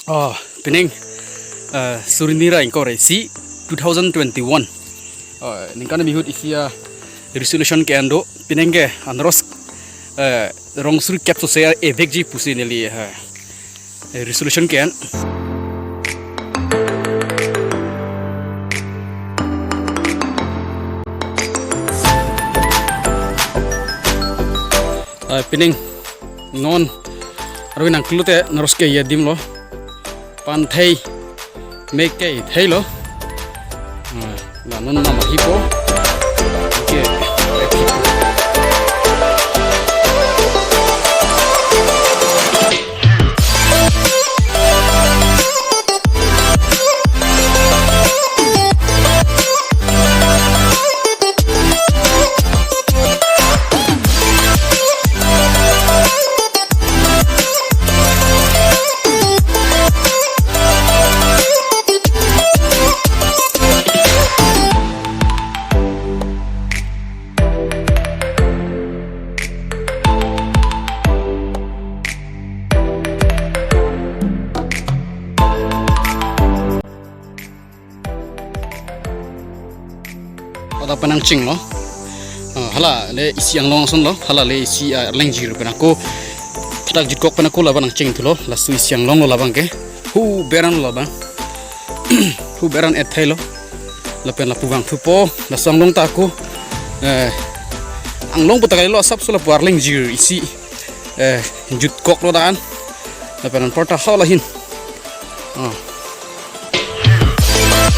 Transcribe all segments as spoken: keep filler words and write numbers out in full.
Oh, pining, eh, suri ni ra ingkoi ra isi two thousand twenty-one. Oh, ningkan ahut isi a-resolution ke-en do, pining ke anaros, eh, rong suri kep sose a-evekji pusi neli, eh, resolution ke-en. Ah, pining non arui nangklote anaros ke-e adim lo. Pan thei, mek ke thei lo. Ah, la non nama hipo. Oke. Pada penang ching lo. Ah, hala le isi anglong ason lo, hala le isi, ah, arleng jir penako. Thadak jitkok penako labang nangching thulo, laso isi anglong lo labang ke. Hu beran lo labang. Hu beran et thai lo. Lapen lapu vang thupo, laso anglong ta ako. Eh, anglong puta kali lo asap so lapu arleng jir isi. Eh, jutkok lo dan. Lapen anparta halahin. Ah.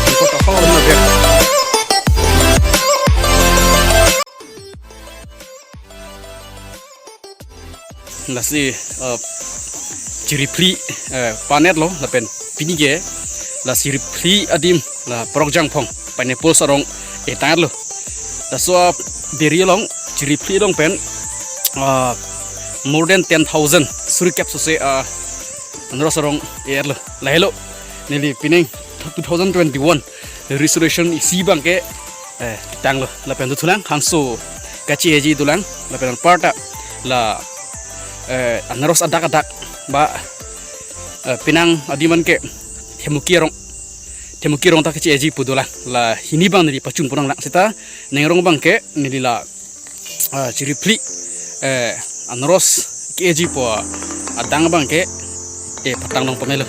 Anparta halahin na ber. Lasi, eh, chiri phli, eh, panet lo, lapen pini ke, la chiri phli adim, la porok jangphong, pineapple arong, eh, tang lo. Laso a-beri along, chiri phli along pen, ah, more than ten thousand, suri kep sose, ah, anaros arong, eh, lo. Lahelo, neli pining two thousand twenty-one resolution isi abang ke, eh, tang lo, lapen dothulang, hangso kache-eji dolang, lapen anparta, la, eh, anaros adak adak, ba, eh, penang adim an ke, themuki arong, themuki arong ta kache-eji pu dolang, la hini abang neli pachun ponanglang seta, ning arong abang ke, neli la, ah, chiri phli, eh, anaros ke-eji pu adang abang ke, eh, patang long pamelo.